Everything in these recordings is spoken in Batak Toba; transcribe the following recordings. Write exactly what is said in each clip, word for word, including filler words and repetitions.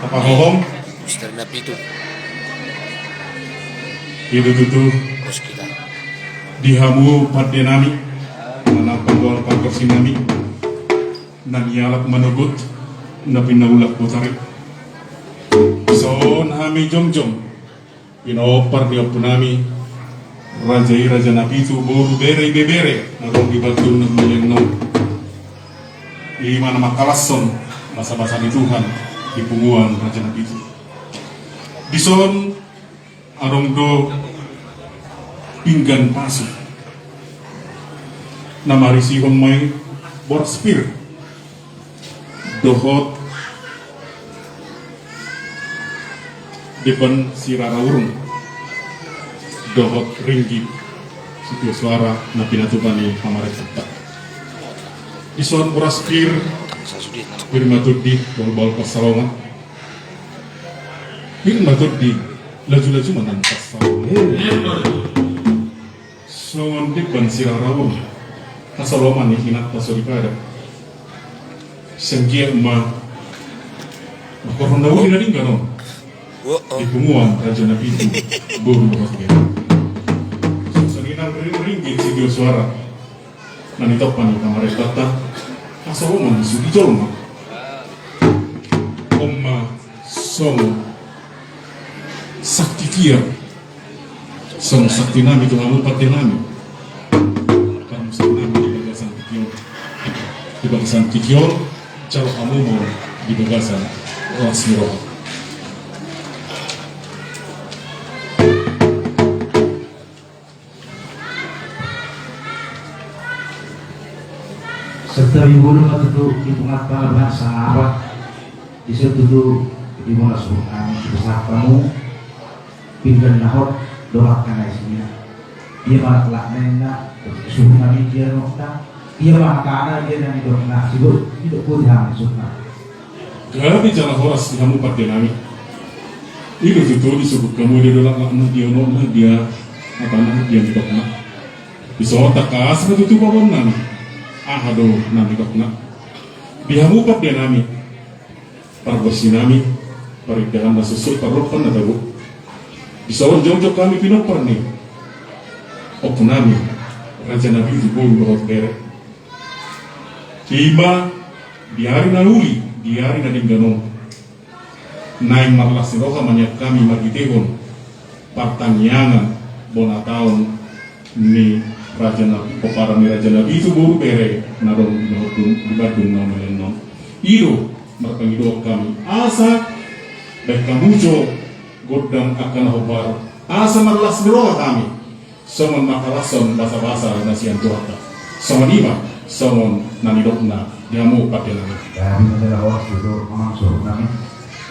Pahohom. Misteri na pitu. Itu tutu. Bos kita. Di hamu pande nami, manang panggual pargonsi nami, na nialap manogot, na pinaulak botari. Dison hami jongjong pinompar ni ompu nami, raja i raja na pitu, boru, bere, ibebere na adong di Bandung, na maliang non. I ma na mangkalashon basabasa ni Tuhan di punguan raja na pitu. Dison adong do pinggan pasu na marisihon ma i boras pir dohot deban sirara urung dohot ringgit sitio soara na pinatupa ni pamarentanta. Dison boras pir, pir ma tondi, bahulbahul pansalongan. Pir ma tondi, lajulaju ma nang pansalongan. Songon deban sirara urung, hasoloman ni inanta soripada. Sian gia ma, mangkorhon na uli na denggan on di punguan raja na pitu, boru dohot bere. Songon i nang ringgit sitio soara na nitompa ni pamarentanta, hasoloman ni sude jolma. On ma songon sakti tiar, songon sakti nami tu hamu pande nami. Hamu sakti nami di bagasan tingki on, di bagasan tingki on, jalo hamu ma di bagasan las ni roha. Santabi bolon ma tutu di punguanta na bangsa na apat. Dison tutu di bona suhut nami, dipasahat hamu pinggan na hot dohot angka na isi. Dia ma laklakna, suhut nami dia nokna, dia ma angkana, dia na nidokna, sidok, sidok boti hami suhutna. Gabe jala horas di hamu pande nami. I do tutu disebut hamu dia do laklakna, dia nokna, dia hatana, dia nidokna. Dison tangkas ma tutu paboaon nami aha do na nidokna. Di hamu pande nami, pargonsi nami, parindahan na suksuk, parlompan na tabo. Dison jongjong hami pinompar ni ompu nami, raja na pitu, boru dohot bere. I ma di ari na uli, di ari na denggan on, naeng marlas ni roha ma nian hami marhitehon partangiangan bona taon ni raja na, pomparan ni raja na pitu, boru, bere na adong di Bandung, di Bandung na maliang non. I do marpangidoan hami asa baen hamu jo gondang angka na hombar, asa marlas ni roha hami. Songon mangkalashon basabasa na sian Tuhanta. Songon i ma songon na nidokna di hamu pande nami. Gabe ma jala horas tutu amang suhut nami.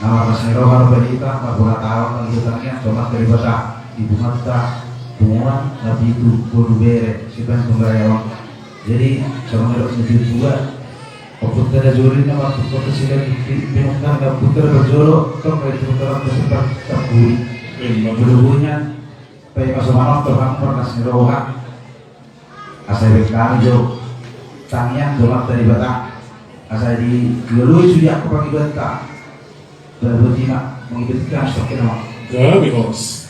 Na marlas ni roha do baen hita, marbona taon ma di hita nian, songon na taribasa di punguanta, punguan na pitu, boru, bere, sipan tunggal yawan. Jadi songon na nidok ni tua-tua, ompunta na jolo i na marpungkot sian di punguanta, ompunta na parjolo, tong di punguanta na parjolo. Jolo nian. Paima so manonton hamu marlas ni roha, asa dibaen hami jo tangiang tu Amanta Debata asa dilului sude angka pangidoanta. Berarti ma mengibaratkan seperti nama. Gabe horas.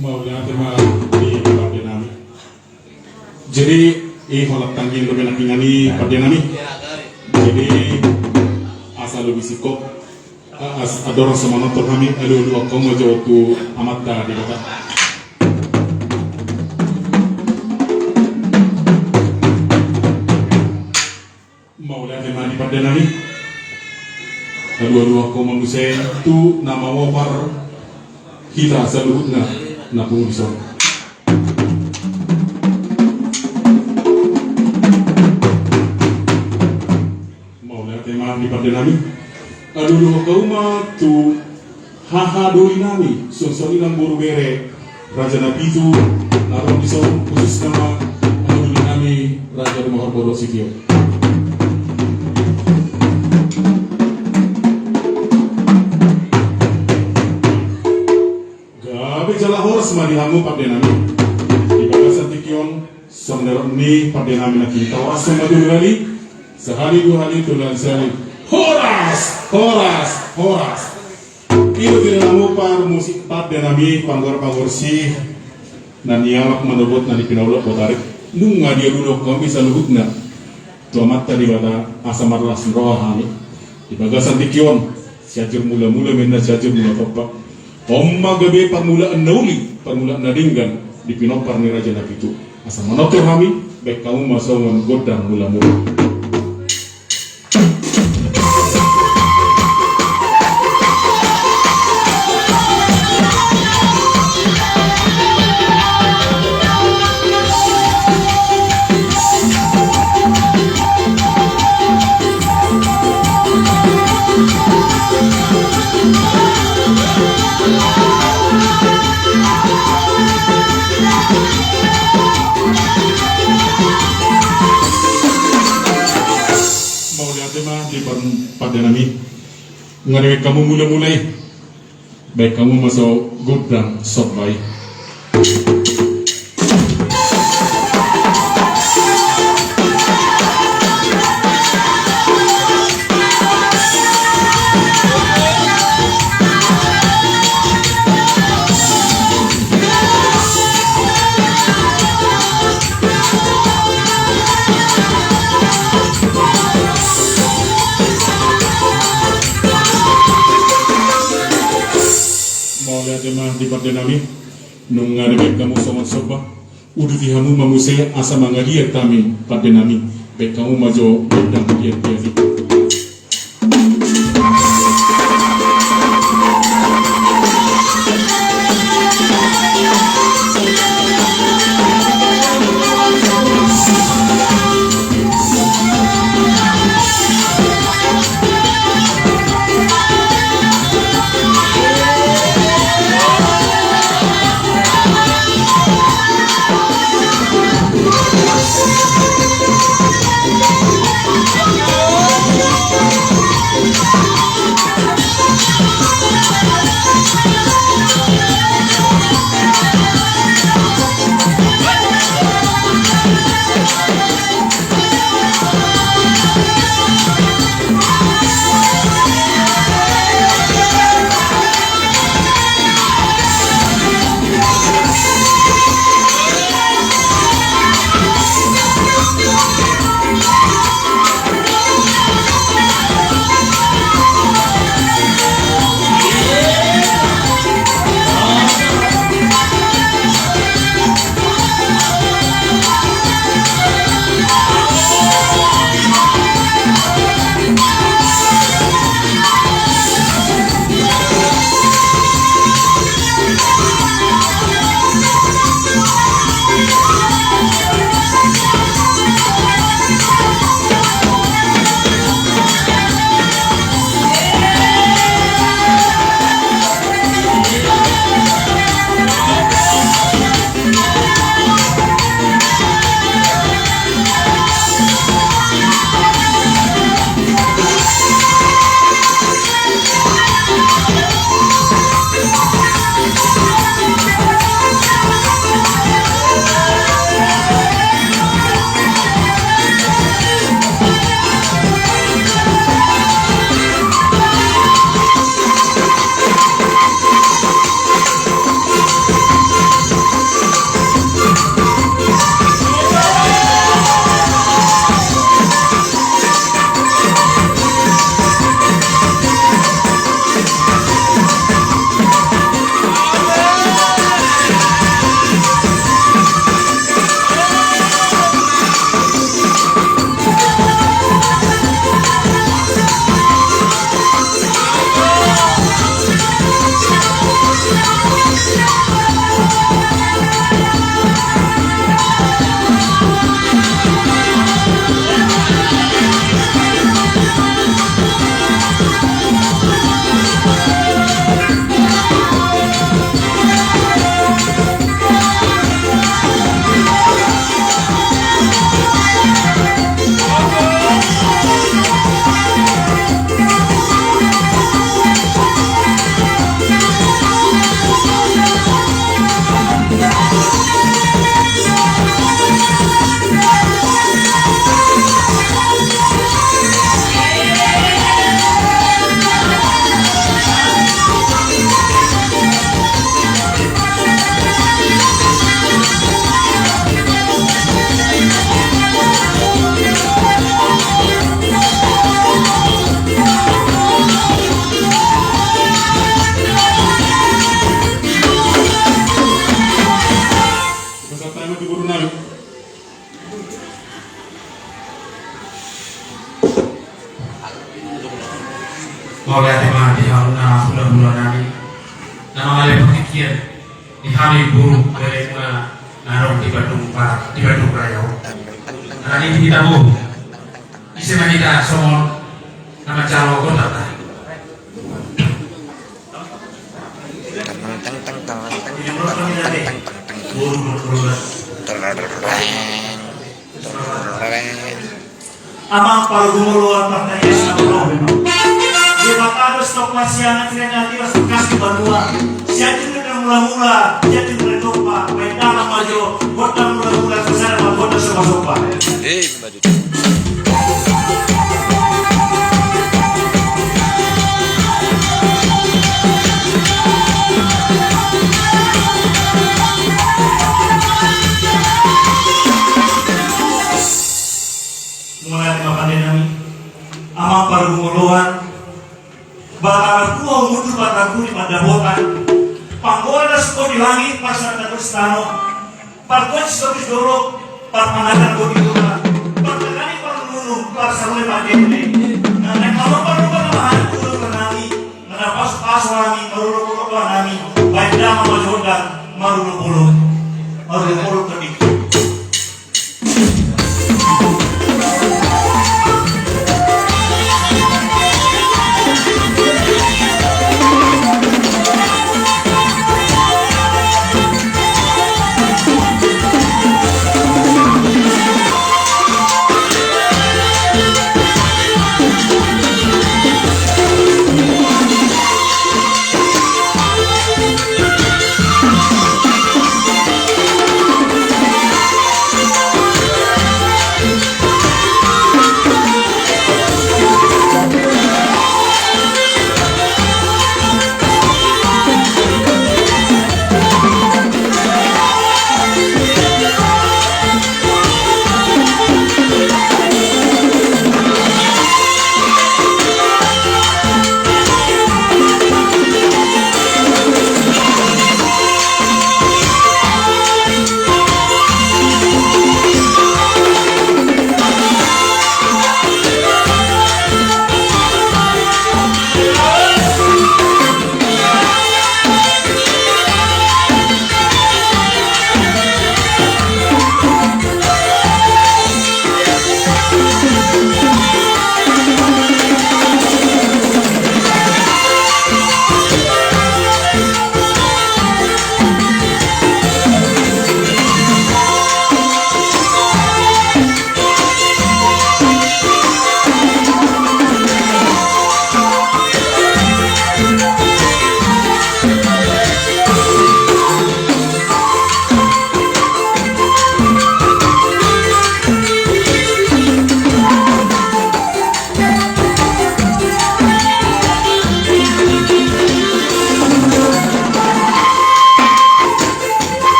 Mauliate ma di pande nami. Jadi, i holan tanggi do menak ingan i pande nami. Jadi, asa lobi singkop. As, andorang so manortor hami, alualuhon hamu ma jo tu Amanta Debata. Mauliate ma di pande nami. Alualuhon hamu ma muse tu na mamopar hita saluhutna na pungu dison. Mauliate ma di pande nami. Alualuhon hamu ma tu haha doli nami, songon i nang boru bere Raja Napitu na ro dison, khususna ma haha doli nami Raja Rumahorbo dohot Sitio. Gabe jala horas ma di hamu pande nami. Di bagasan tingki on, songon na nidok ni pande nami nangkin, horas ma tolu hali. Sahali, dua hali, tolu hali, sahali. Horas, horas, horas. I do di hamu parmusik pande nami, panggoar-panggoarsi na nialap manogot na nipinaulak botarik. Nunga dialualuhon hami saluhutna tu Amanta Debata asa marlas ni roha hami. Di bagasan tingki on, Sianjur Mulamula ma inna Sianjur Mula Tompa. On ma gabe parmulaan na uli, parmulaan na denggan di pinompar ni Raja Napitu. Asa manortor hami, baen hamu ma songon gondang mulamula. Mauliate ma di par-, pande nami. Nunga dibaen hamu mulamula i. Baen hamu ma songon gondang somba i. Mauliate ma di pande nami. Nunga dibaen hamu songon somba, uduti hamu ma muse asa mangaliat hami pande nami. Baen hamu ma jo gondang liat-liat i. Mula nami na mangalean partingkian di hami boru bere muna na adong di Bandung Barat, di Bandung Raya on. Alani i hita boru ise ma hita songon na manjalo gondang ta. Amang pargumoloan partangiangan. Debata do stop masiangan, sirengan tiras bekas di banua. Sianjur na mulamula, sianjur na tompa, baen damang ma jo, gondang mulamula, sasada ma gondang somba-somba. Mulai ma pande nami, amang pargumoloan, Batara tua mutu batara kuri mandapotan. Panggola na siko di langit, parsada na di tano. Parkuat siko di dolok, parmanatan ko di kota. Partangani parlulu, parsarule pangkete. Na naeng maropa-ropa na mahani kulo nami. Na pasu-pasu nami, marulu-ulu nami. Baen damang ma jo gondang, marulu-ulu. Marulu-ulu tadi.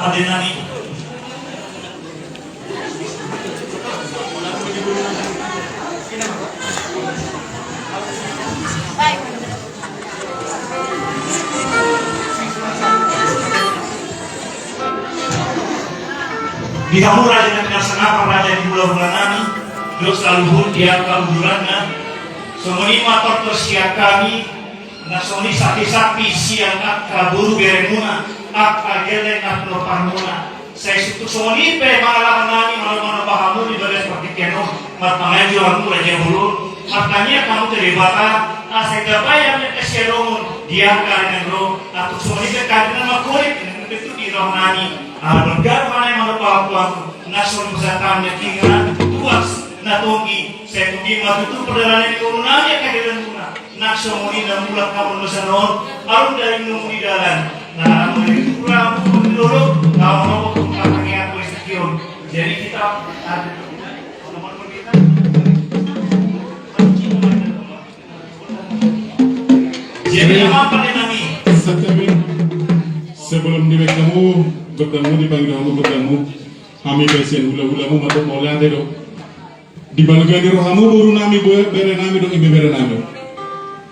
Pande nami. Di hamu raja nami na sangap, raja ni hulahula nami, dos saluhut di angka udulanna, songon i ma tortor sian hami, na songon i sakti-sakti sian angka boru beremuna, angka gelleng na pinomparmuna. Sai tung songon i pe pangalaho nami molo manopa hamu di bagas partingkian on, marpanganju hamu raja bolon, martangiang hamu tu Debata, asa ditambai angka siadongan di angka na ro, atik songon i pe angka na mangkorip, na pintu di roha nami, ala balga roha nami manopa hamu, na songon i pasahat hami na hingas, tuas, na tonggi, sai tonggi ma tutu pardalanan ni boru nami angka dalanmuna. Nang songon i na mulak hamu na sanon, alum dari nungu di dalan. Na hamu di tura, hamu di lolo, na hamu di partangiangan boru sitiun. Jadi kita ada. Jadi apa pande nami? Sebelum dibaen hamu gondangmu, dipangido hamu gondangmu, hami pe sian hulahulamu mandok mauliate do. Di balga ni rohamu boru nami, bere nami dohot ibebere nami.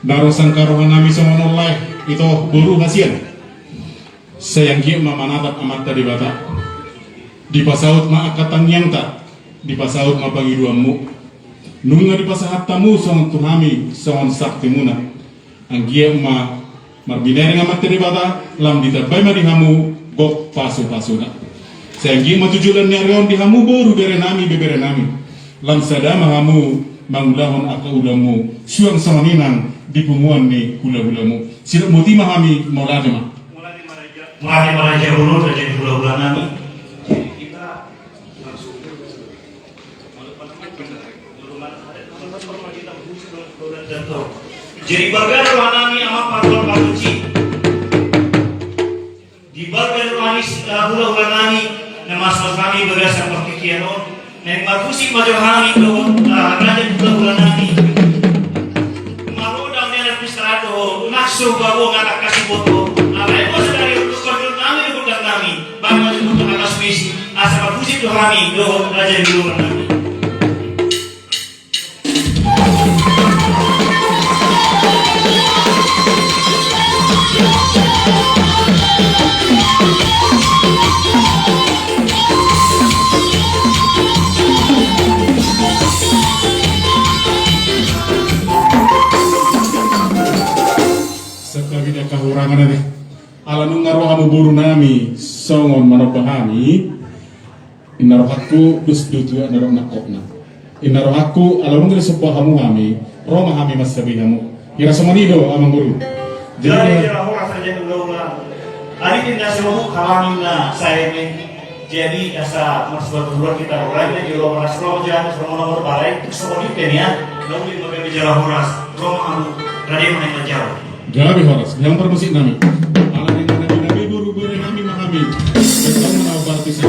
Na ro sangkap roha nami songon on lae, ito boru hasian. Sai anggiat ma manatap Amanta Debata. Dipasaut ma angka tangiangta, dipasaut ma pangidoanmu. Nunga dipasahat hamu songon tu hami, songon saktimuna. Anggiat ma marbinege Amanta Debata, lam ditambai ma di hamu gok pasupasuna. Sai anggiat ma tu joloan ni ari on di hamu boru bere nami, bebere nami, lam sada ma hamu mangulahon angka ulaonmu, suang songon i nang di punguan ni hulahulamu. Sidok boti ma hami, mauliate ma. Mauliate ma raja bolon, raja ni hulahula nami. Jadi kita Jadi balga roha nami amang partual partuci. Di balga roha ni hulahula nami na masuk nami bagasan partingkian on. Naeng marhusip ma jo hami dohot raja ni hulahula nami. Marudang ni anak pistarato nang so babo ngatak kasi boto. Alai bosa dari untuk parjual nami dohot nami. Bang ma jo untuk atas misi. Asa marhusip jo hami dohot raja ni hulahula nami. Satabi na kahurangan ate. Ala nunga ro hamu boru nami songon manomba hami. Inna rohangku dos do tu anak nangkokna. Inna rohangku ala nunga disomba hamu hami, ro ma hami mansabi hamu. Hira songon i do amang boru. Jadi jala horas raja ni hulahula. Ari ni na sibuk halani na saeme. Jadi asa marsibatur hita ro raja ni hulahula, ro ma jala ro ma nomor balai tu songon i pe nia. Lalu lima kami jala horas ro ma hamu raja ma na manjalo. Gabe horas, gabe parmusik nami. Ala ni nami nami boru bere nami ma hami. Betul na parti sa.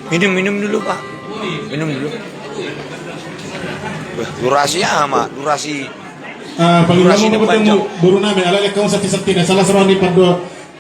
Minum, minum dulu, Pak. Minum dulu. Wah, durasi ama, durasi. Ah, paling durasi lama depan, boru nami, ala lek kau sati-sati, salah seorang di pandu.